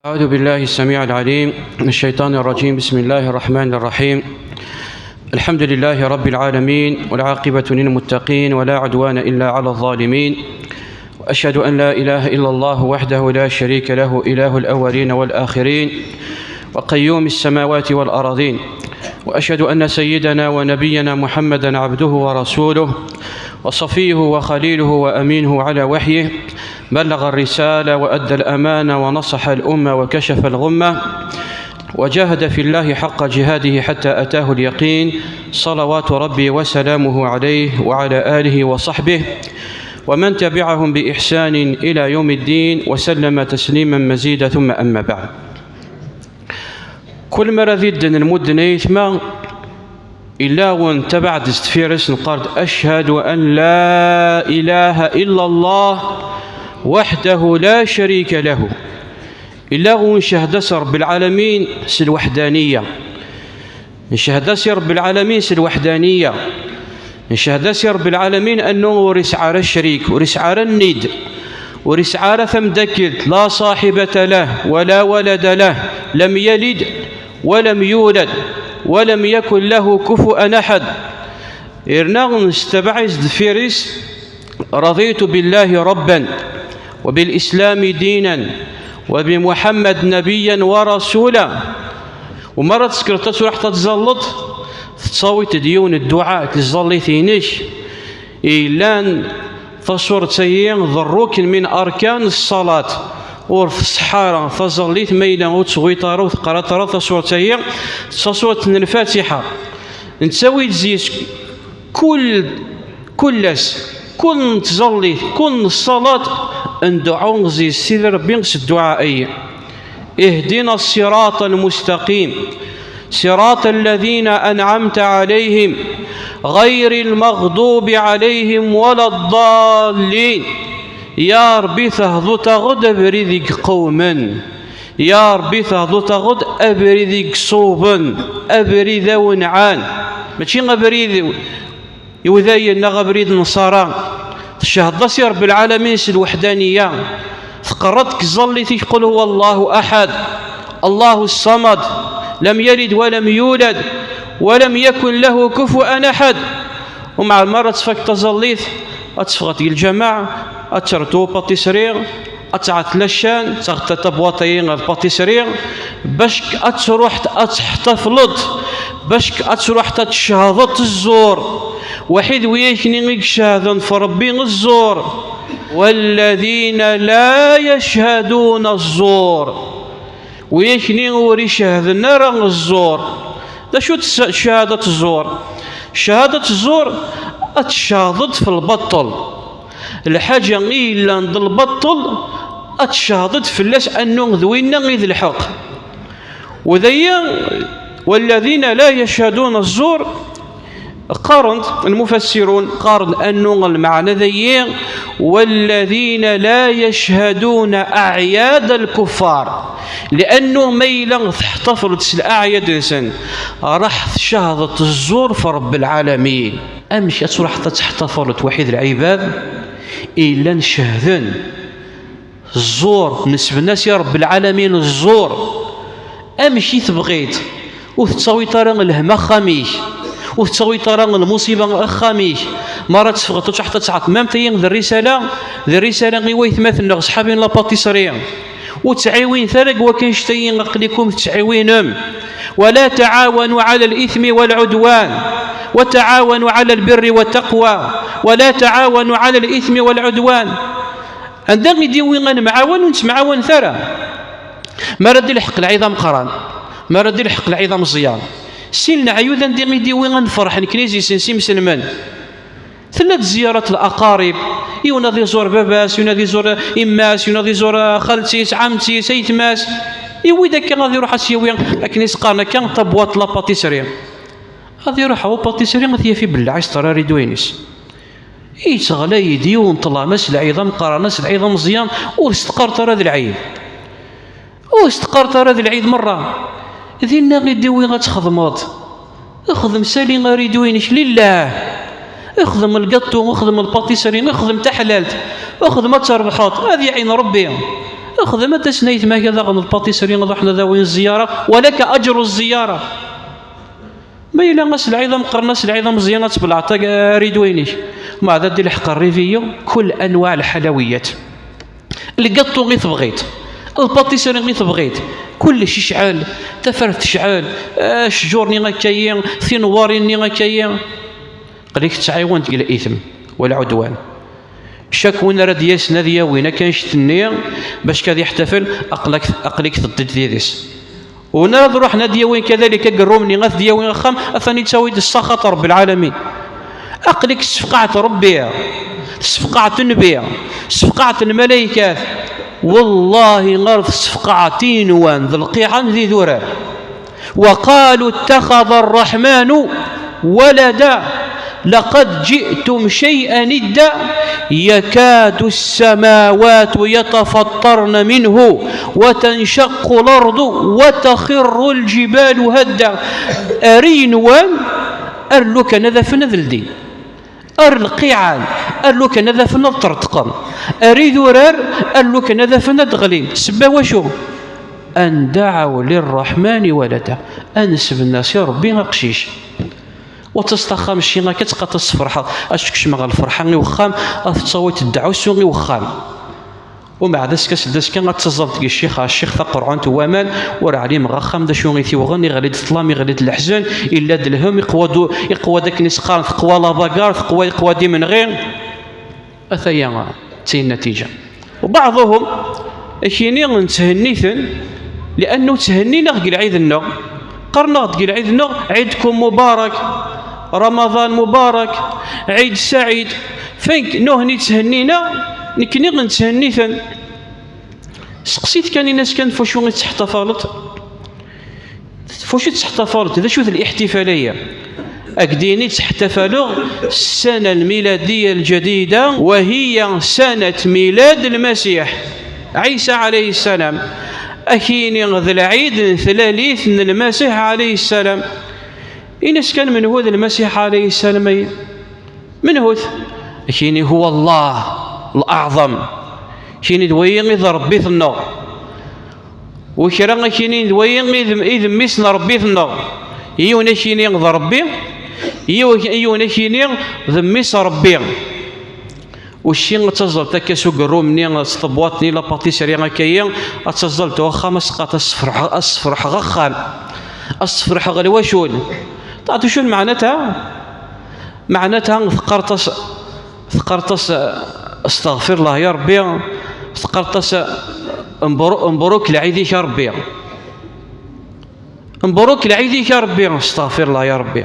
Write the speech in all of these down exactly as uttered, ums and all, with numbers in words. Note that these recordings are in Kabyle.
أعوذ بالله السميع العليم من الشيطان الرجيم. بسم الله الرحمن الرحيم. الحمد لله رب العالمين، والعاقبة للمتقين، ولا عدوان إلا على الظالمين. وأشهد أن لا إله إلا الله وحده لا شريك له، إله الأولين والآخرين، وقيوم السماوات والأرضين. وأشهد أن سيدنا ونبينا محمدا عبده ورسوله، وصفيه وخليله وأمينه على وحيه، بلغ الرسالة وأدى الأمانة ونصح الأمة وكشف الغمة، وجاهد في الله حق جهاده حتى أتاه اليقين، صلوات ربي وسلامه عليه وعلى آله وصحبه ومن تبعهم بإحسان إلى يوم الدين، وسلم تسليما مزيدا، ثم أما بعد. Kul mi ara d-idden lmudden ay aytma, illa wen tabaɛdest deffir-s, neqqar-d: أشهد أن لا إله إلا الله وحده لا شريك له. Illa wen ncehhed-as i Ṛebbi lɛalamin s lweḥdaniya. Ncehhed-as i Ṛebbi lɛalamin s lweḥdaniya. Ncehhed-as i Ṛebbi lɛalamin annu ur isɛa ara ccrik, ur isɛa ara nnid, ur isɛa ara tamdakkelt, لا صاحبة له ولا ولد له، لم يلد ولم يولد ولم يكن له كفوا أحد. Irna nestabaɛ-is deffir-is: رضيت بالله ربا وبالإسلام دينا وبمحمد نبيا ورسولا. U mi ara tsekreḍ taswiɛt ad tẓalleḍ, tettawiḍ-d yiwen dduɛa deg tẓallit-inek, yellan tasuret-ayi d rrukn min arkan ṣṣalat. Ur tṣeḥḥa ara taẓallit ma yella ur tettɣiṭ ara, ur teqqar ara tasuret-ayi, d tasuret n Lfatiḥa. Nettawi-d zzi-s kul, kul ass, kul n tẓallit, kul n ṣṣalat, ndeɛɛu zzi-s Sidi Ṛebbi s dduɛa-ayi: اهدنا الصراط المستقيم، صراط الذين أنعمت عليهم، غير المغضوب عليهم ولا الضالين. Ya Ṛebbi, thduḍ-aɣ-d abrid i iqewmen. Ya Ṛebbi, thduḍ-aɣ-d abrid i iṣuben, abrid awenɛan. Mačči abrid i udayen neɣ abrid n ṣṣara. Tcehdeḍ-as i Ṛebbi lɛalamin s lweḥdaniya. Tqerreḍ deg tẓallit-ik: قل هو الله أحد، الله الصمد، لم يلد ولم يولد، ولم يكن له كفوا أحد. U mɛa mi ara tfak taẓallit, ad teffɣeḍ deg lǧameɛ, ad terreḍ i upatisri, ad tɛeṭṭleḍ ccan, ad taɣeḍ tabwaṭ-ayi ɣer lpatisri, bac ad truḥeḍ ad teḥtafleḍ, bac ad truḥeḍ ad tcehdeḍ zzur. Waḥid wiyak-nni i icehden f Ṛebbi zzur: والذين لا يشهدون الزور. Wiyak-nni ur icehden ara zzur. D acu-tt ccahadat zzur? Ccahadat zzur, ad tcehdeḍ f lbaṭṭel. Lḥaǧa i yellan d lbaṭṭel, ad tcehdeḍ fell-as annu d winna i d lḥeqq. U d aya, والذين لا يشهدون الزور, qqaren-d lmufassirun, qqaren annu lmeɛna dayi: والذين لا يشهدون أعياد الكفار. Liannu ma yella teḥtafleḍ s leɛyad-nsen, raḥ tcehdeḍ zzur f Ṛebbi lɛalamin. Amek ad truḥeḍ ad teḥtafleḍ waḥid lɛibad i yellan cehden zzur, nesben-as i Ṛebbi lɛalamin zzur? Amek i tebɣiḍ? Ur tettawiḍ ara lhemm axxam-ik, ur tettawiḍ ara lmuṣiba axxam-ik. Mi ara teffɣeḍ, ad truḥeḍ ad tɛeṭṭleḍ. Même tayi d rrisala, d rrisala i waytmaten-nneɣ ṣḥabi n la pâtisserie. Ur ttɛiwin ara deg wakk annect-ayi, aql-ikum tettɛiwinem. ولا تعاونوا على الإثم والعدوان وتعاونوا على البر والتقوى ولا تعاونوا على الإثم والعدوان. Anda i d-iwi ad nemɛawan ur nettemɛawanet ara? Mi ara d-ilḥeq lɛid ameqqran, mi ara d-ilḥeq lɛid ameẓyan, sin leɛyud anda i d-iwi ad nefreḥ nekni zzi-sen s imselmen? Tella-d ziyarat laqarib, yiwen ad iẓur baba-s, yiwen ad iẓur imma-s, yiwen ad iẓur xalti-s, ɛemti-s, aytma-s. Iwi-d akka ad iruḥ ad s-yawi, akken i s-qqaren akka, tabwaṭ la pâtisserie. Ad iruḥ ɣer upâtisserie, ad t-yafi belleɛ, iseṭṭer aridu-ines. Yettɣlay-d yiwen ṭṭlam, ass lɛid ameqqran, ass lɛid ameẓyan, ur s-teqqareḍ ara d lɛid. Ur s-teqqareḍ ara d lɛid merra. Dinna i d-iwi ad txedmeḍ. Xdem sali aridu-inek lillah. Xdem lgaṭu, xdem lpâtisserie, xdem taḥlalt. Xdem ad trebḥeḍ, ad iɛin Ṛebbi. Xdem ad d-asen aytma-k ad aɣen lpatisri, ad ruḥen ad awin zziyara, walaka aǧru zziyara. Ma yella ass lɛid ameqqran, ass lɛid ameẓyan, ad tbelɛeḍ aridwi-inek. Meɛda ad d-ilḥeq rriviyu, kul anwaɛ lḥalawiyat. Lgaṭu i tebɣiḍ, lpatisri i tebɣiḍ, kullec icɛel, tafat tecɛel, eh, ccjur-nni akka-yi, tinewwarin-nni akka-yi. Aql-ik tettɛiwaneḍ deg l-ithm wal-ɛudwan. Cak win ara d-yasen ad yawin akka annect-nni, bac ad yeḥtafel, aql-ak, aql-ik teddiḍ yid-s. Win ara d-ruḥen ad d-yawin kadalik agerrum-nni, ad t-d-yawin axxam, atan yettawi-d ssaxat Rebbi lɛalamin. Aql-ik tessefqaɛeḍ Rebbi, tessefqaɛeḍ Nnbi, tessefqaɛeḍ lmalaykat. Wallahi ɣer tessefqaɛeḍ inwan d lqiɛan d idurar. وقالوا اتخذ الرحمن ولدا لقد جئتم شيئا إدا يكاد السماوات يتفطرن منه وتنشق الأرض وتخر الجبال هدا. Ar inwan, ar lukan ad afen ad ldin. Ar lqiɛan, ar lukan ad afen ad ṭerṭqen. Ar idurar, ar lukan ad afen ad d-ɣlin. Sebba wacu? أن دعوا للرحمن ولدا. Ad nesben-as i Rebbi aqcic. Wa d taseṭ axxam cci akka ad tqaṭ ad tferḥeḍ, ad tkecmeɣ ɣer lferḥa i wexxam, ad tettawiḍ ddeɛwessu i wexxam. Umeɛd ass kas d ass kan ad teẓẓleḍ deg ccix, a ccix taqerɛunt n waman, ur ɛlimeɣ axxam d acu i t-yuɣen, iɣli-d ṭṭlam, iɣli-d leḥzen, illa-d lhem, iqwa-d u-, iqwa-d akken i s-qqaren, teqwa la bagarre, teqwa, iqwa-d imenɣi. Ataya d tin natija. وبعضهم, akini ntthenni-ten, لأنه tthennin-aɣ deg lɛid-nneɣ, qqaren-aɣ-d deg lɛid-nneɣ: عيدكم مبارك، رمضان مبارك، عيد سعيد. Fenk nuhni tthennin-aɣ, nekni ntthenni-ten. Seqsi-t kan, in-as kan f wacu i tettḥtafaleḍ. F wacu i tettḥtafaleḍ? D acu d الاحتفال-agi? Ad k-d-yini: ttḥtafaleɣ السنة الميلادية الجديدة، وهي سنة ميلاد المسيح عيسى عليه السلام. Ad k-yini d lɛid n tlalit n Lmasiḥ عليه السلام. In-as kan menhu d Lmasiḥ عليه السلام-agi. Menhu-t? Ad k-yini: هو الله الأعظم. Ad k-yini d wayi i d Rebbi-tneɣ. U kra ad k-yini d wayi i d, i d mmi-s n Rebbi-tneɣ. Yiwen ad k-yini d Rebbi, yiw-, yiwen ad k-yini d mmi-s Rebbi. Ucci ad taẓeḍ akka s ugerrum-nni, s tebwaḍt-nni, la pâtisserie akka-yi, ad taẓeḍ ɣer uxxam, ad s-teqqareḍ: "Ad sferḥeɣ, ad sferḥeɣ axxam, ad sferḥeɣ lwacul." Taɛṭi acu lmeɛna-tha? Meɛna-tha teqqareḍ-as, teqqareḍ-as: "Astaɣfirullah ya Rebbi", teqqareḍ-as: "Mebru-, mebruk lɛid-ik a Rebbi." Mebruk lɛid-ik a Rebbi, astaɣfirullah ya Rebbi.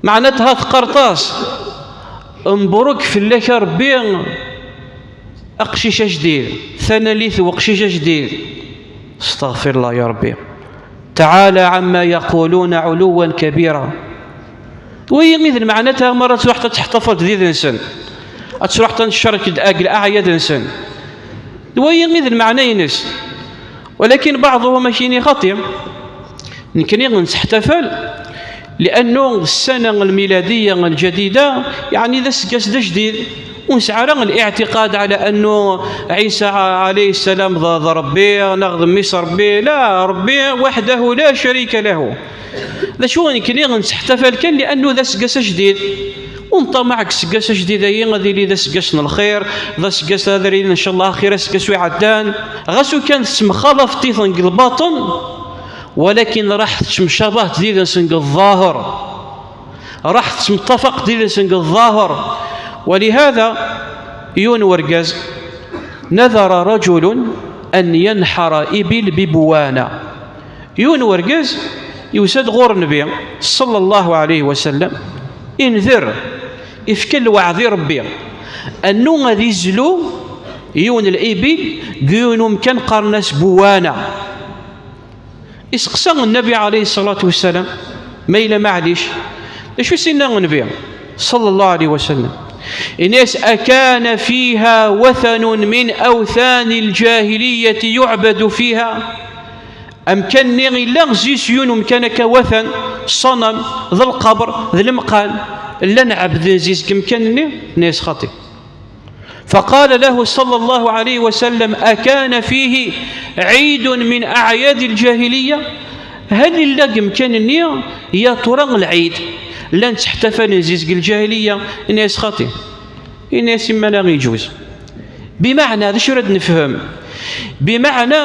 Meɛna-tha teqqareḍ-as: "Mebruk fell-ak a Rebbi, aqcic ajdid, tanalit n uqcic ajdid." Astaɣfirullah ya Rebbi. تعالى عما يقولون علوا كبيرا. D wayi i d lmeɛna-tha, mi ara truḥeḍ ad teḥtafaleḍ did-nsen, ad truḥeḍ ad tcerkeḍ deg leɛyad-nsen. D wayi i d lmeɛna-ines. Walakin بعضهم ad k-yini: "Xaṭi, nekni nettḥtafal لأنه السنة الميلادية الجديدة، يعني d aseggas d ajdid. Ur nesɛi ara الاعتقاد على أنه عيسى عليه السلام d, d Rebbi, neɣ d mmi-s Rebbi. لا، ربي وحده لا شريك له." D acu, nekni nettḥtafal kan لأنه d aseggas ajdid. Ur neṭṭamaɛ deg useggas ajdid-agi ad yili d aseggas n lxir, d aseggas ad yili, ncallah, axir aseggas ur iɛeddan. Ɣas ukan tettemxalafeḍ-iten deg lbaṭen, walakin raḥ tettemcabaheḍ did-nsen deg ẓẓaher. Raḥ tettemṭafaqeḍ did-nsen deg ẓẓaher. ولهذا, yiwen wergaz, نذر رجل أن ينحر إبل ببوانة. Yiwen wergaz yusa-d ɣur Nnbi, ṣalla Llahu ɛalayhi wa sallam, ineder, ifka lweɛd i Rebbi, annu ad izlu yiwen libil deg yiwen umkan qqaren-as Buwana. Iseqsa Nnabi ɛalayhi ṣṣalatu wassalam ma yella maɛlic. D acu i s-yenna Nnbi, ṣalla Llahu ɛalayhi wa sallam? Yenna-yas: "أكان فيها وثن من أوثان الجاهلية يعبد فيها؟" Amkan-nni yella zzis yiwen umkan akka, watan, ṣṣanam, d lqebr, d lemqan, llan ɛebden zzis deg umkan-nni? Yenna-yas: "Xaṭi." فقال له صلى الله عليه وسلم: أكان فيه عيد من أعياد الجاهلية؟ هل إلا قمكان النية يا ترى العيد لن تحتفل نزيز الجاهلية؟ إن يسخطي، إن يسمى لا يجوز. بمعنى، هذا شو رد نفهم؟ بمعنى،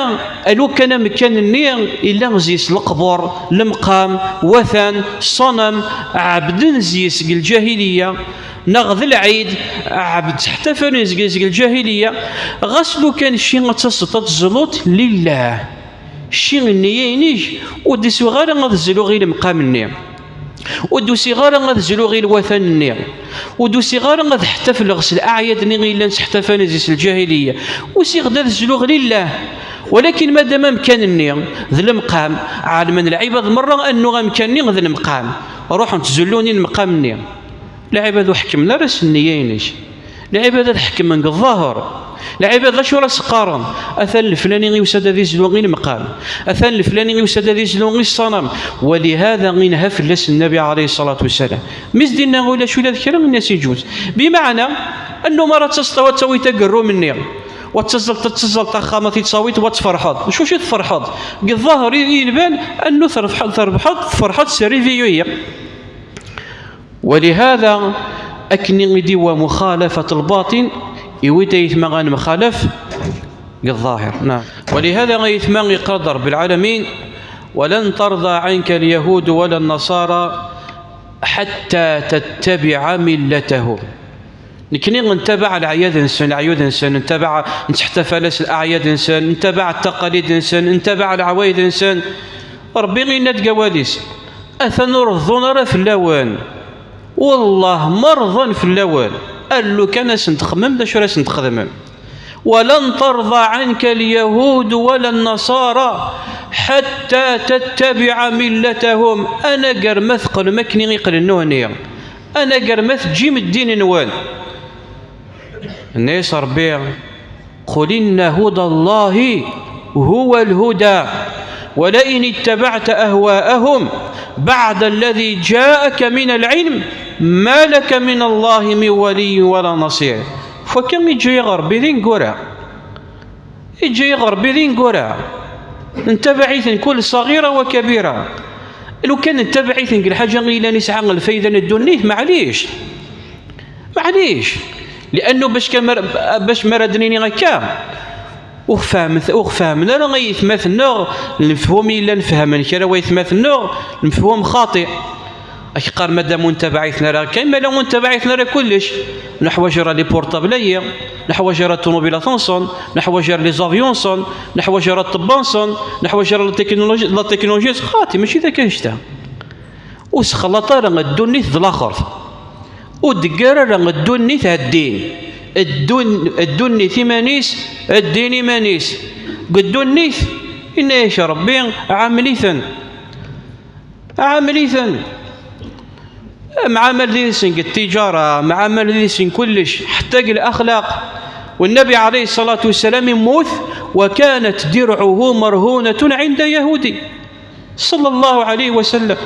لو كان مكان النية إلا نزيس القبور، المقام، وثن، صنم، عبد نزيس الجاهلية، نغذ العيد، عبد حتى فنزقزق الجاهلية. غسلو كان شي غتصط تزلوط لله، شي النية ينيج، ودي سوغالا غتزلو غير المقام النية. Ur d-usiɣ ara ad zluɣ i lwatan-nni. Ur d-usiɣ ara ad ḥtafleɣ s leɛyad-nni i llan ttḥtafan deg-s lǧahiliya. Usiɣ-d ad zluɣ lillah. Walakin madama amkan-nni d lemqam, ɛelmen lɛibad merra annu amkan-nni d lemqam, ruḥen ttzullun i lemqam-nni. Lɛibad ur ḥekmen ara s nniya-inek. Lɛibad ad ḥekmen deg ẓẓaher. Lɛibad d acu ara s-qqaren? Atan leflani yusa-d ad izlu i lemqam. Atan leflani yusa-d ad izlu i ṣṣanam. Walihada inha fell-as Nnabi ɛalayhi ṣṣalatu wassalam. Mi s-d-inna ulac ula d kra, inna-s iǧuz. Bimeɛna, annu mi ara taseḍ, wa tawi tagerrum-nni, wa taẓẓelt, taẓẓelt axxam, ad t-id-tawiḍ, wa tferḥeḍ. Acu i tferḥeḍ? Deg ẓẓaher i, i nban, annu trebḥeḍ, trebḥeḍ, tferḥeḍ s rriviyu-yi. ولهذا أكني دي ومخالفة الباطن يويت يثمغان مخالف الظاهر. نعم. ولهذا يثمغ قال رب العالمين: ولن ترضى عنك اليهود ولا النصارى حتى تتبع ملتهم. نكني نتبع الأعياد نسن، أعياد نسن، نتبع نتحتفل الأعياد نسن، نتبع التقاليد نسن، نتبع العوايد نسن. ربي غير نتقواليس. Atan ur ḍḍun ara fell-awen. Wellah ma ṛḍan fell-awen. Allu kan ad sen-txemmem d acu ara sen-txedmem. ولن ترضى عنك اليهود ولا النصارى حتى تتبع ملتهم. Anagar ma teqqlem akken i qlen nuhni. Anagar ma teǧǧim ddin-nwen. Nna-yas Ṛebbi: قل إن هدى الله هو الهدى ولئن اتبعت أهواءهم بعد الذي جاءك من العلم ما لك من الله من ولي ولا نصير. Fakka iǧǧa-yaɣ Ṛebbi d ineggura. Iǧǧa-yaɣ Ṛebbi d ineggura. Ntabaɛ-iten kul ṣaɣira wa kabira. Lukan ntabaɛ-iten deg lḥaǧa i yellan isɛa lfayda n ddunit, maɛlic. Maɛlic. Liannu bac kamar-, bac mi ara d-nini akka, ur ɣ-fehmet-, ur ɣ-fehmen ara aytmaten-nneɣ, lemefhum i llan fehmen kra waytmaten-nneɣ, lemefhum xaṭi. Ak qqar madam ur ntabaɛ-iten ara akka, imala ur ntabaɛ-iten ara kullec. Neḥwaǧ ara les portables-ayi, neḥwaǧ ara ṭṭunubilat-nsen, neḥwaǧ ara les avions-nsen, neḥwaǧ ara ṭṭebba-nsen, neḥwaǧ ara la technologie, la technologie xaṭi, mačči d akka annect-a. Ur sexlaṭ ara ddunit d laxert. Ur d-ggar ara ddunit ar ddin. Ddun-, ddunit iman-is, ddin iman-is. Deg ddunit, inna-yak Ṛebbi: ɛamel-iten. Ɛamel-iten. Mɛamal did-sen deg ttijara, mɛamal did-sen kullec, ḥetta deg laxlaq. Wennabi ɛalayhi ṣṣalatu wassalam immut, وكانت درعه مرهونة عند يهودي. صلى الله عليه وسلم.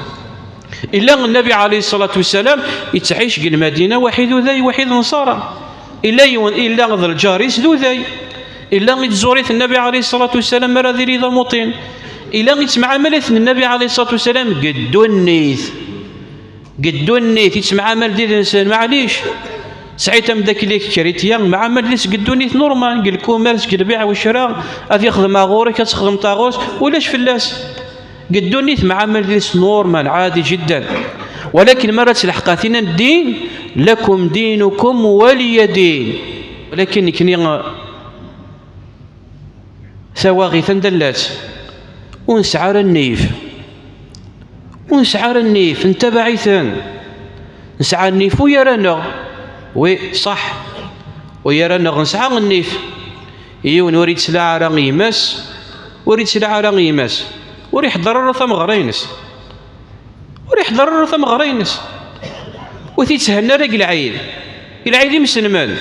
Illa Nnabi ɛalayhi ṣṣalatu wassalam ittɛic deg Lmadina waḥid uday, waḥid Nṣara. Illa yiwen, illa d lǧar-is d uday. Illa ittẓur-it Nnabi ɛalayhi ṣṣalatu wassalam mi ara d-yili d amuṭin. Illa ittemɛamal-iten Nnabi ɛalayhi ṣṣalatu wassalam deg ddunit. Deg ddunit ittemɛamal did-nsen, maɛlic. Sɛit ameddakel-ik krityan, mɛamal did-s deg ddunit normal, deg lkumers, deg lbiɛ u ccra, ad yexdem ɣur-k, ad txedmeḍ ɣur-s, ulac fell-as. Deg ddunit mɛamal did-s normal, ɛadi jiddan. Walakin mi ara tleḥqeḍ tin n ddin, lakum dinukum waliya din. Walakin nekni, tawaɣit anda llat, ur nesɛi ara nnif. Ur nesɛi ara nnif, ntabaɛ-iten. Nesɛa nnif ugar-aneɣ. Oui, ṣaḥ. Ugar-aneɣ nesɛa nnif. Yiwen ur yettlaɛ ara i yemma-s, ur yettlaɛ ara i yemma-s, ur iḥeddar ara tameɣra-ines. Ur iḥeddar ara tameɣra-ines. Ur t-itthenna ara deg lɛid. Deg lɛid imselmen.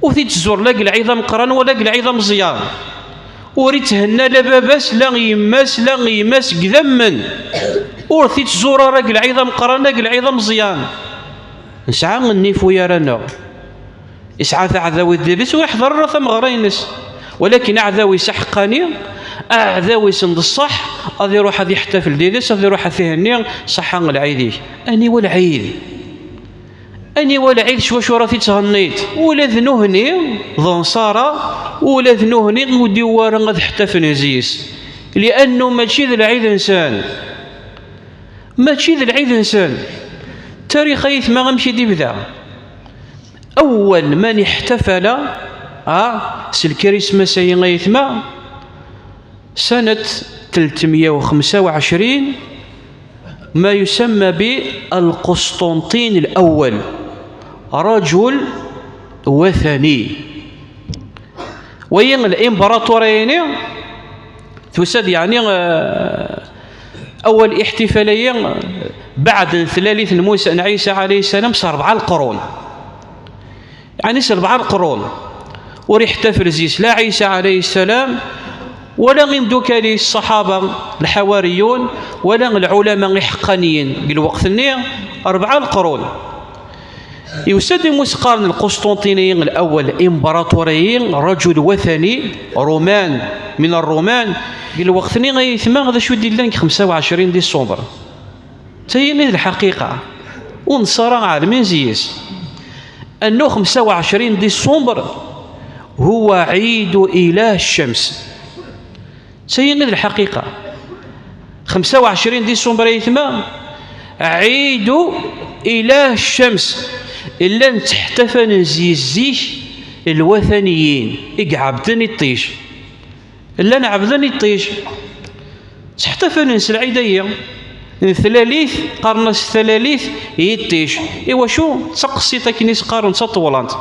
Ur t-ittẓur la deg lɛid ameqqran wala deg lɛid ameẓyan. Ur itthenna la baba-s, la yemma-s, la yemma-s deg idammen. Ur t-ittẓur ara deg lɛid ameqqran, la deg lɛid ameẓyan. Nesɛa nnif ugar-aneɣ. Yesɛa taɛdawit did-s, ur iḥḍer ara tameɣra-ines. Walakin aɛdaw-is aḥeqqani, aɛdaw-is n ṣṣeḥ, ad iruḥ ad iḥtafel did-s, ad iruḥ ad t-ihenni, ṣaḥa lɛid-ik. Aniwa lɛid? Aniwa lɛid s wacu ara t-itthenniḍ? Ula d nuhni d nṣara, ula d nuhni ur d-iwwi ara ad ḥtafen zzi-s. Liannu mačči d lɛid-nsen. Mačči d lɛid-nsen. Tarix ay aytma amek i d-ibda? Awwal man iḥtafala, ah, s lkirismas-ayi ay aytma, سنة ثلاثمية وخمسة وعشرين، ما يسمى بالقسطنطين الأول، رجل وثني. Wayi l'imbraṭuri-yini, tusa-d, yeɛni, eh, awal iḥtifal-ayi, eh, beɛd n tlalit n Musa, n Ɛisa ɛalayhi ssalam, s rebɛa leqrun. Yeɛni s rebɛa leqrun. Ur iḥtafel zzi-s la Ɛisa ɛalayhi ssalam, wala imdukal-is ṣṣaḥaba, lḥawariyun, wala lɛulama iḥeqqaniyen deg lweqt-nni, rebɛa leqrun. Yusa-d imi s-qqaren Lqusṭunṭini Lawal, imbraṭuri, rajul watani, Ruman, min Rruman, deg lweqt-nni ay aytma d acu i d-illan deg xemsa u ɛecrin diṣumber. D tayi i d lḥaqiqa. Ur neṣṣara ɛelmin zzi-s. Annu xemsa u ɛecrin diṣumber huwa ɛidu ilah ccams. D tayi i d lḥaqiqa. Xemsa u ɛecrin diṣumber ay aytma, ɛidu ilah ccams. Llan tteḥtafanen zzi-s zik lwataniyin i iɛebden iṭij. Llan ɛebden iṭij. Tteḥtafanen s lɛid-ayi n tlalit, qqaren-as talalit n yiṭij. Iwacu? D taqsiṭ akken i s-qqaren, d taṭewlant.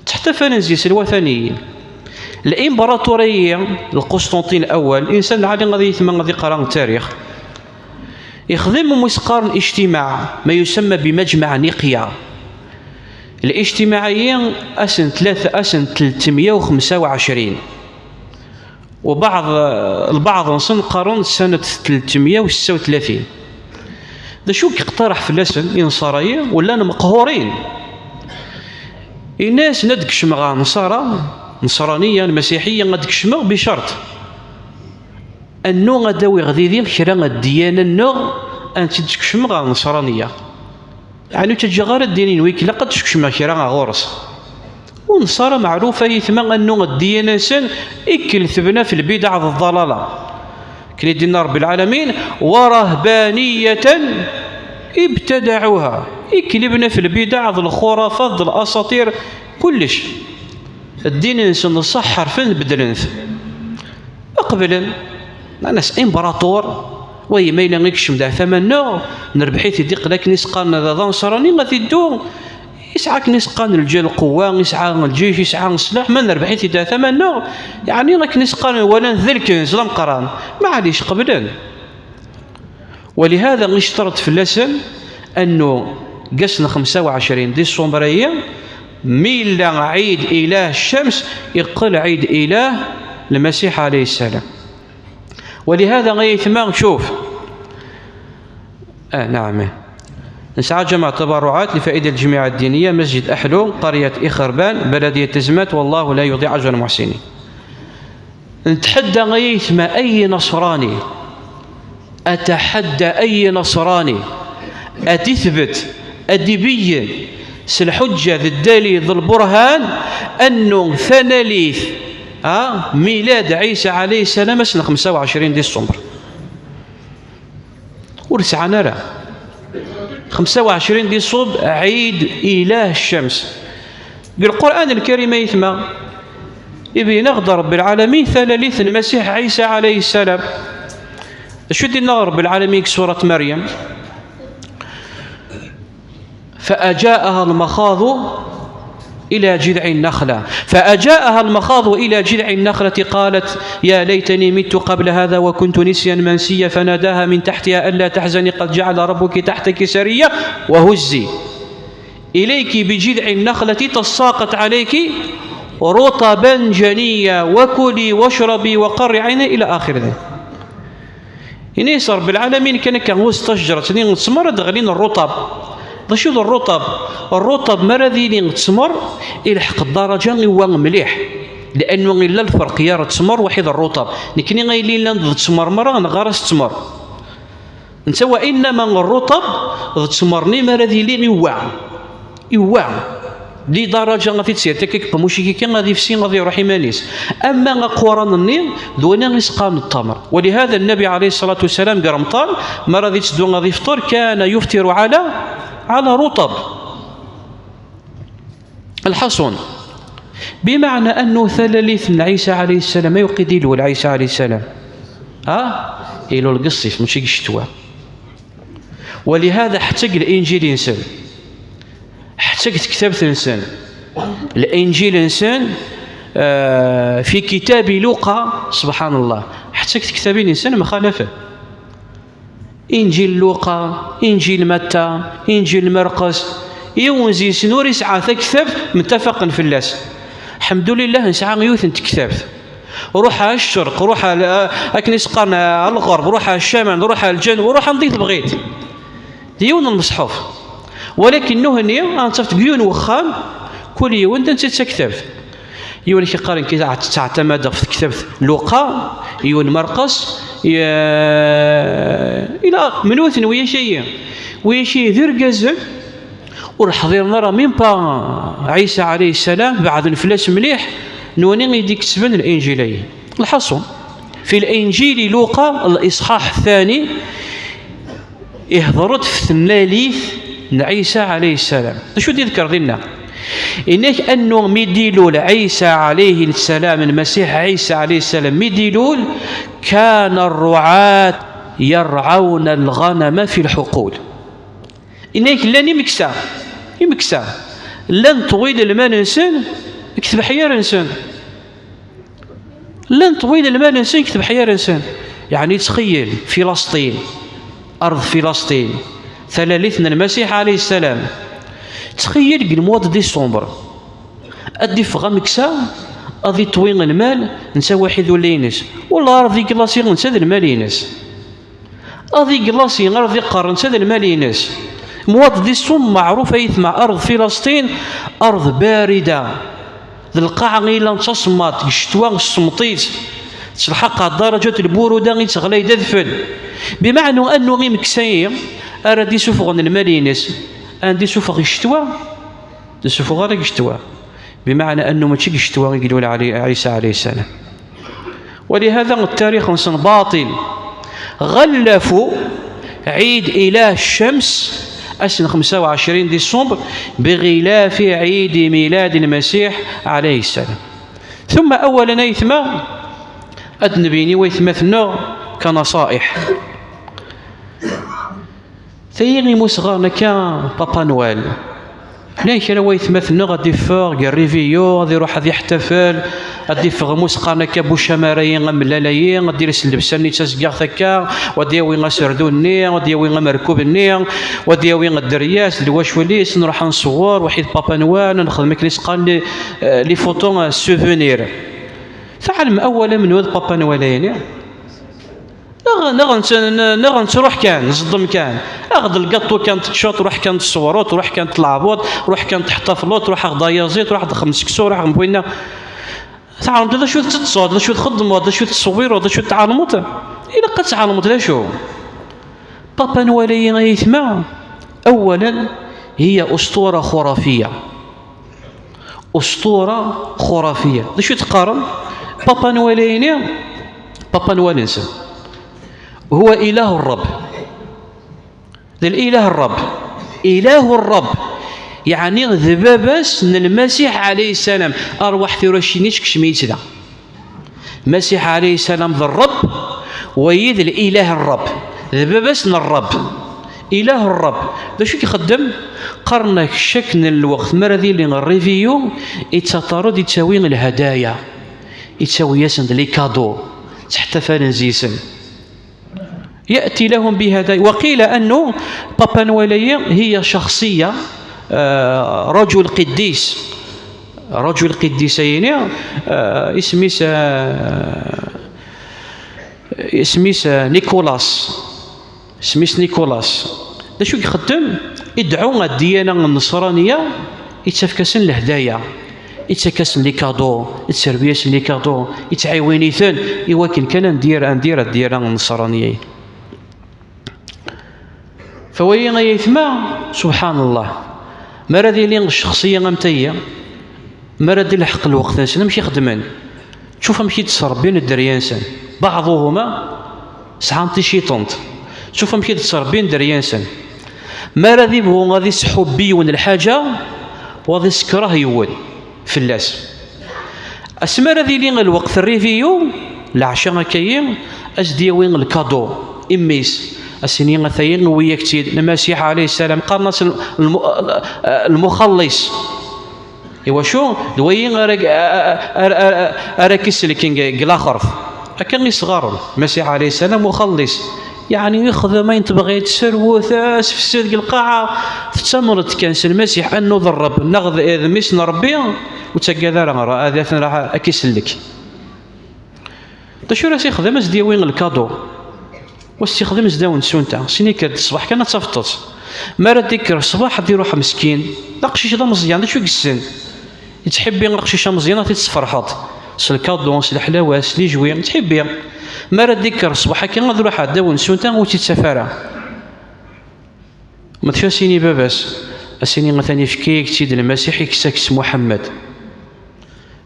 Tteḥtafanen zzi-s lwataniyin. L'imbraṭuri, Lqusṭunṭin Lawal, insan lɛali ad yetma ad iqra tarix. Ixdem umi s-qqaren ijtimaɛ, ma yusamma bimajmaɛ Niqya. Lijtimaɛ-ayi ass n tlata, ass n tletmya u xemsa u ɛecrin. Ubaɛḍ, lbaɛḍ-nsen qqaren ssanat tletmya u setta u tlatin. D acu i yeqtaraḥ fell-asen inṣara-yi? Ullan meqhurin. Inna-yasen ad d-kecmeɣ ɣer nṣara, nṣraniya, lmasiḥiya, ad d-kecmeɣ bicerṭ. Annu ad d-awiɣ didi kra n ddiyana-nneɣ, ad tt-id-kecmeɣ ɣer nṣraniya. Ɛni ur ttaǧǧaɣ ara ddin-inu, ilaq ad d-skecmeɣ kra ɣer ɣur-s. Ur neṣṣara meɛruf ay aytma annu ddiyana-nsen ikkel tebna f lbidaɛ d ḍḍalala. Akken i d-inna Rebbi lɛalamin, ورهبانية ابتدعوها. Ikkel ibna f lbidaɛ d lxurafat d lasaṭir, kullec. Ddin-nsen d ṣṣeḥ ḥerfen, beddlen-t. Qeblen. Nnan-as, imbraṭur, wa yima yella ikcem-d ar tama-nneɣ, nerbeḥ-it-id, iqqel akken i s-qqaren d aḍanṣrani, ad t-iddu, yesɛa akken i s-qqaren lǧ-, lqewwa, yesɛa lǧic, yesɛa sslaḥ, ma nerbeḥ-it-id ar tama-nneɣ, yeɛni akken i s-qqaren walan d lkenz d ameqqran. Maɛlic, qeblen. Walihada i yecṭeṛ-d fell-asen annu deg ass n xemsa u ɛecrin diṣumber-ayi, mi yella ɛid ilah ccams, iqqel ɛid ilah Lmasiḥ ɛalayhi ssalam. Walihada ay aytma, cuf. Ah, naɛam. Nesɛa ǧameɛ tabaṛuɛat lfa'ida lǧamiɛa ddiniya, Masǧid Aḥlu, qaryat Ixerban, baladiyat Tezmalt, wallahu la yuḍiɛ aǧra lmuḥsinin. Ntaḥadda ay aytma ay naṣrani, ataḥadda ay naṣrani, ad d-ithbet, ad d-ibeyyen s lḥuǧǧa d ddalil d lburhan annu tanalit, ha, milad Ɛisa ɛalayhi ssalam ass n xemsa u ɛecrin diṣumber. Ur sɛan ara. Xemsa u ɛecrin diṣumber, ɛid ilah ccams. Deg Lqur'an Lkarim ay aytma, ibeyyen-aɣ-d Rebbi lɛalamin talalit n Lmasiḥ Ɛisa ɛalayhi ssalam. D acu i d-inna Rebbi lɛalamin deg surat Maryam? فأجاءها المخاض إلى جذع النخلة، فأجاءها المخاض إلى جذع النخلة قالت يا ليتني مت قبل هذا وكنت نسيا منسيا، فناداها من تحتها ألا تحزني قد جعل ربك تحتك سريا، وهزي إليك بجذع النخلة تساقط عليك رطبا جنيا، وكلي واشربي وقري عينا، إلى آخر ذلك. Ini-as Rebbi lɛalamin kan akka, huzz tajjert-nni n ttmer ad d-ɣlin rruṭab. D acu d rruṭab? Rruṭab mi ara d-yili ttmer, ilḥeq ddaraǧa iwa mliḥ. Liannu illa lferq gar ttmer waḥid rruṭab. Nekni ay yellan d ttmer merra, neɣɣar-as ttmer. Netta wa innama rruṭab d ttmer-nni mi ara d-yili iwa. Iwa. Di daraǧa ad t-id-yerr akka deg uqemmuc-agi kan, ad ifsi, ad iruḥ iman-is. Ama aquran-nni d wina i s-qqaren ttamer. Walihada Nnabi ɛalayhi ṣṣalatu wassalam deg Remḍan, mi ara d-itteddu ad ifṭer, kana yufṭiru ɛala, ɛala ruṭab. Lḥaṣun, bimeɛna annu talalit n Ɛisa ɛalayhi ssalam, ayweq i d-ilul Ɛisa ɛalayhi ssalam? Ha? Ilul deg ṣṣif, mačči deg ccetwa. Walihada ḥetta deg Linǧil-nsen, ḥetta deg tektabt-nsen, Linǧil-nsen, ah, fi kitabi Luqa, subḥan Allah, ḥetta deg tektabin-nsen mxalafen. Inǧil Luqa, Inǧil Matta, Inǧil Merqes, yiwen deg-sen ur yesɛa taktabt muttafaqen fell-as. Ḥemdulillah, nesɛa yiwet n tektabt. Ruḥ ar ccerq, ruḥ ar, akken i s-qqaren, ar lɣerb, ruḥ ar ccamal, ruḥ ar lǧanub, ruḥ anda i tebɣiḍ. D yiwen n lmeṣḥuf. Walakin nutni, ad nettaf deg yiwen n wexxam, kul yiwen d netta d taktabt. Yiwen i k-iqqaren, nekk ttɛetamadeɣ ɣef tektabt Luqa, yiwen Merqes, ya-, ila menuten wiyac-ayi. Wiyac-ayi d irgazen, ur ḥḍiren ara même pas Ɛisa ɛalayhi ssalam, beɛden fell-as mliḥ, nutni i d-iketben Linǧil-ayi. Lḥaṣun, fi Linǧil i Luqa, liṣḥaḥ ttani, ihḍer-d f tnalit n Ɛisa ɛalayhi ssalam. D acu d-iḍker dinna? Inna-k annu mi d-ilul Ɛisa ɛalayhi ssalam, Lmasiḥ Ɛisa ɛalayhi ssalam, mi d-ilul, kana rruɛat yarɛawna lɣanama fi lḥuqul. Inna-k llan imeksa, imeksa, llan ṭwil lmal-nsen deg tbeḥyar-nsen. Llan ṭwil lmal-nsen deg tbeḥyar-nsen. Yeɛni ttxeyyil Filasṭin, arḍ Filasṭin, talalit n Lmasiḥ ɛalayhi ssalam. Ttxeyyil deg lmwa d décembre ad d-iffeɣ ameksa, ad iṭwi lmal, netta waḥid ula-ines. Wala arḍ iglasi, netta d lmal-ines. Arḍ iglasi, arḍ iqqar, netta d lmal-ines. Mwa d décembre meɛruf ayetma, arḍ Filasṭin, arḍ barida. D lqaɛa i yellan d tasemmaḍt, deg ccetwa tessemmeḍ-itt, tettelḥaq ɣer daraǧat lburuda i teɣlay d adfel. Bimeɛna annu imeksa-yi ara d-isuffɣen lmal-ines, ad d-isuffeɣ deg ccetwa? D isuffeɣ ara deg ccetwa. Bimeɛna annu mačči deg ccetwa i ilul Ɛli-, Ɛisa ɛalayhi ssalam. Walihada ttarix-nsen baṭil. Ɣallafu ɛid ilah ccams, ass n xemsa u ɛecrin décembre, biɣilafi ɛid milad Lmasiḥ ɛalayhi ssalam. Tumma awalan ayetma, ad d-nebini waytmaten-nneɣ kanaṣa'iḥ. Tayi imi s-ɣɣaren akka Papa Noël. Llan kra waytmaten-nneɣ ad d-iffeɣ deg rriviyu, ad iruḥ ad iḥtafel, ad d-iffeɣ imi s-qqaren akka bucamarayi amellal-ayi, ad d-iles llebsa-nni d tazeggaɣt akka, u ad d-yawi aserdu-nni, u ad d-yawi amerkub-nni, u ad d-yawi dderya-s d lwacul-is, nruḥ ad nṣewwer, waḥid Papa Noël, ad nexdem akken i s-qqaren les, euh, les photos, euh, souvenirs. Tɛelmem awal amenwa d Papa Noël-ayini? Neɣ, neɣ nett-, neɣ nettruḥ kan, nẓeddem kan. Aɣ-d lgaṭu kan teččuḍ, ruḥ kan tṣewwreḍ, ruḥ kan tleɛbeḍ, ruḥ kan teḥtafleḍ, ruḥ aɣ-d ayaziḍ, ruḥ d xems seksu, ruḥ d winna. Tɛelmeḍ d acu tettesseḍ, d acu txeddmeḍ, d acu tettṣewwireḍ, d acu tɛelmeḍ? Ilaq ad tɛelmeḍ d acu. Papa Nwal-ayi ay aytma, أولا هي أسطورة خرافية. أسطورة خرافية. D acu i d-qqaren? Papa Nwal-ayini, Papa Nwal-nsen, هو إله الرب. D الإله الرب. إله الرب. Yeɛni d baba-s n Lmasiḥ ɛalayhi ssalam. Arwaḥ tura cci-nni tekcem-itt da. Lmasiḥ ɛalayhi ssalam d Ṛṛebb, wayi d الإله الرب. D baba-s n Ṛṛebb. إله الرب. D acu i ixeddem? Qqaren-ak ccak n lweqt mi ara d-yili rriviyu, ittaṭṭar-d, ittawi lhadaya. Ittawi-yasen-d les cadeaux. Ttḥettafalen zzi-sen. يأتي لهم بهدايا. وقيل أنه Papa Nwal-ayi هي شخصية, آه، رجل قديس. رجل قديس-ayini, آه، isem-is, آه، isem-is, آه، Nicolas. Isem-is Nicolas. D acu i ixeddem? Idɛu ɣer ddiyana n nneṣraniya, ittafk-asen lehdaya, ittak-asen les cadeaux, itterwi-asen les cadeaux, ittɛiwin-iten i wakken kan ad ndir, ad ndir ddiyana n nneṣraniya. Fawayi ay aytma, subḥan llah, mi ara d-ili ccexṣiya am tayi, mi ara d-ilḥeq lweqt-nsen, amek i xeddmen? Tšuf amek i d-ttrebbin dderya-nsen. Baɛḍuhuma sɛan ticiṭent. Tšuf amek i d-ttrebbin dderya-nsen. Mi ara d-ibɣu ad isḥubbi yiwen lḥaǧa, wa ad isekreh yiwen fell-as. Asmi ara d-ili lweqt rriviyu, leɛca akka-yi, ad s-d-yawi lkadu i mmi-s, ad s-ini: "Atayi, wwi-yak-tt-id." Lmasiḥ alayhi ssalam, qqaren-as lmu-, lmuxallis. Iwacu? D wayi ara, ara, ara, ara k-isellken deg, deg laxert. Akka i s-ɣɣaren Lmasiḥ alayhi ssalam, uxellis. Yeɛni ixdem ayen tebɣiḍ, serwet, asefsed deg lqaɛa. Tettamneḍ kan s Lmasiḥ annu d Ṛṛebb, neɣ d, d mmi-s n Ṛebbi, ur ttaggad ara, ra-, ad, ad, ad k-isellek. D acu ara s-ixdem? Ad s-d-yawi lkadu. Wa s-ixdem zdaw n tsunta, syin ikker-d ṣṣbeḥ kan ad tafeḍ-t. Mi ara d-ikker ṣṣbeḥ ad iruḥ meskin, d aqcic d ameẓyan, d acu i yessen? Yettḥibbi aqcic ameẓyan ad t-id-tesferḥeḍ s lkadu, s leḥlawa, s lijwi, yettḥibbi. Mi ara d-ikker ṣṣbeḥ akka ad iruḥ ɛeddaw n tsunta ur tt-ittaf ara. Ma d acu as-yini baba-s? As-yini: "Atan yefka-yak-tt-id Lmasiḥ, ikkes-ak-tt Muḥemmed."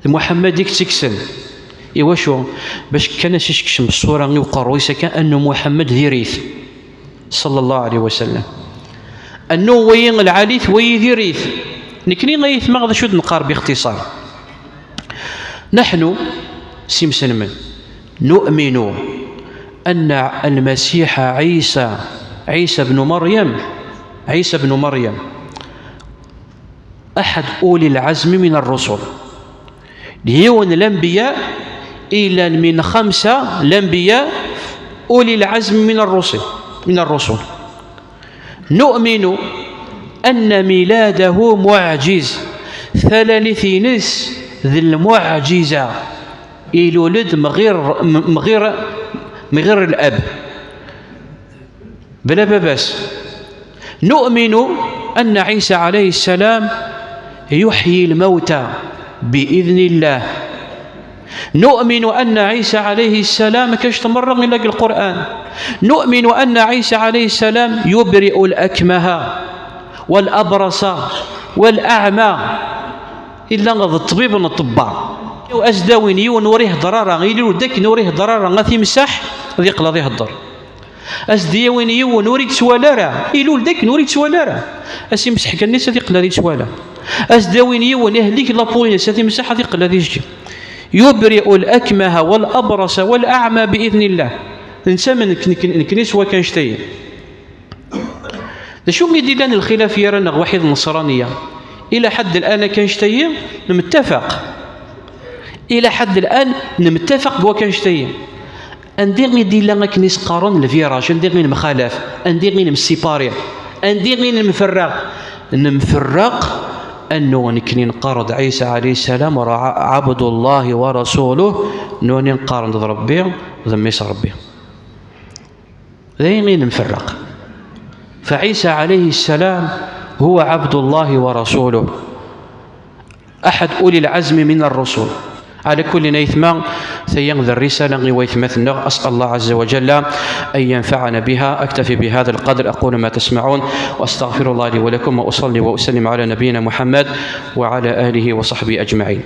D Muḥemmed i yettekksen. Iwacu? Bac kan as-iskecem ṣṣura i uqerruy-is akka, annu Muḥemmed diri-t, ṣalla Llahu ɛalayhi wa sallam. Annu wayi lɛali-t, wayi diri-t. Nekni ay aytma d acu d-neqqar bixtiṣar? Neḥnu s imselmen نؤمن أن المسيح عيسى، عيسى بن مريم، عيسى بن مريم أحد أولي العزم من الرسل. Yiwen n lanbiya, ilan min xamsa lanbiya, أولي العزم من الرسل، من الرسل. نؤمن أن ميلاده معجز. Talalit-ines d lmuɛjiza. Ilul-d mɣir, mɣir, mɣir lab. Bla baba-s. نؤمن أن عيسى عليه السلام يحيي الموتى بإذن الله. نؤمن أن عيسى عليه السلام, كاش تمرة إلا القرآن. نؤمن أن عيسى عليه السلام يبرئ الأكمه والأبرص والأعمى. Illa d ṭṭbib n ṭṭebba. As-d-awin yiwen ur ihedder ara, ilul-d akken ur ihedder ara, ad t-imsaḥ, ad yeqqel ad ihedder. As-d-yawin yiwen ur yettwali ara, ilul-d akken ur yettwali ara. As-imseḥ kan-is ad yeqqel ad yettwali. As-d-awin yiwen ihlik la peau-ines, ad t-imseḥ ad yeqqel ad yejji. يبرئ الأكمه والأبرص والأعمى بإذن الله. Netta nekk, nekk, nekni s wakk annect-ayi. D acu i d-illan lxilaf gar-aneɣ waḥid n Nasraniya? Ila ḥedd l'an akka annect-ayi nemtafaq. Ila ḥedd l'an nemtafaq deg wakk annect-ayi. Andi i d-illa akken i s-qqaren lviraj, andi i nemxalaf, andi i nemsipari, andi i nemferraq? Nemferraq annu nekni neqqar-d Ɛisa ɛalayhi ssalam ra-, ɛebdullahi wa rasuluh, nutni qqaren-d d Ṛebbi, d mmi-s Ṛebbi. D ayen i nemferraq. فعيسى عليه السلام هو عبد الله ورسوله. أحد أولي العزم من الرسل. على كل, ay aytma, tayi d rrisala i waytmaten-nneɣ. أسأل الله عز وجل أن ينفعنا بها. أكتفي بهذا القدر، أقول ما تسمعون، وأستغفر الله لي ولكم، وأصلي وأسلم على نبينا محمد وعلى آله وصحبه أجمعين.